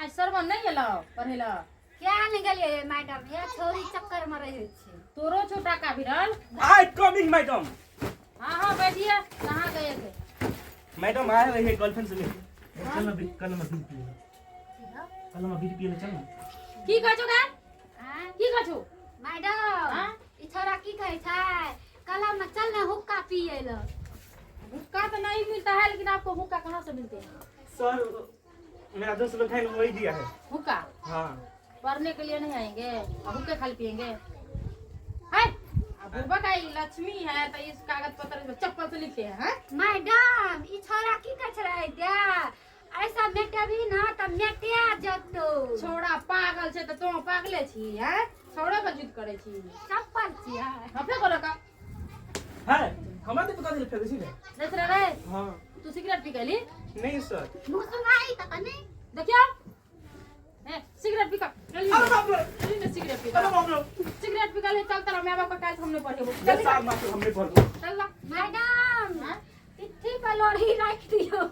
आज सरवन नहीं एलो पढ़े ला। किया नहि गेलियै मैडम? ये छौरी चक्कर में रहै छै। तोरो छौ टाका भिड़ल। I coming madam. हाँ हाँ, बैठिए। कहाँ गए थे? मैडम, आए रहिए गर्लफ्रेंड से मिलके। चल ना, कल हम बीड़ी पिए, कल हम बीड़ी पिए, चल ना। की कहै छौ गे? आँय? की कहै छौ? मैडम। हाँ? ई छौड़ा की कहै छै, कलम में चल ने हुक्का पिए ल। हुक्का तो नहीं मिलता है, लेकिन आपको हुक्का कहाँ से मिलते हैं? सर, मेरा दोस्त लोग है, वही दिया है। हुक्का? हाँ। पढ़ने के लिए नहीं आएंगे और हुक्के खाली पियेंगे है? अब बुढ़बा का ई लक्ष्मी है तो इस कागज पत्र में चप्पल से लिखे हैं, हैं? मैडम, ई छौड़ा की कहै छै रे, दे ऐसा मेटेबी ना त मेटिया जतो। छोड़ा पागल छै तऽ तों पागले छी हैं? छोड़ो के जिद करे छी। चप्पल छियै। हफे करो का। है हमरा तो पता चल फेर छी रे। देख रे रे। हाँ। तू सिगरेट पी गेली? नहीं सर। मुँह सुनाई त कनी। देखियो ए, सिगरेट पी कर। अरे बाप रे। चली ने सिगरेट पी अरे कर। बाप रे। सिगरेट पी कर, चल तेरा my बाप का काल हमने पढ़ेबो। चल साहब, मास्टर, हमने पढ़बो। चल ला। मैडम। हाँ? पिट्ठी पर लोढ़ी राखि दियौ।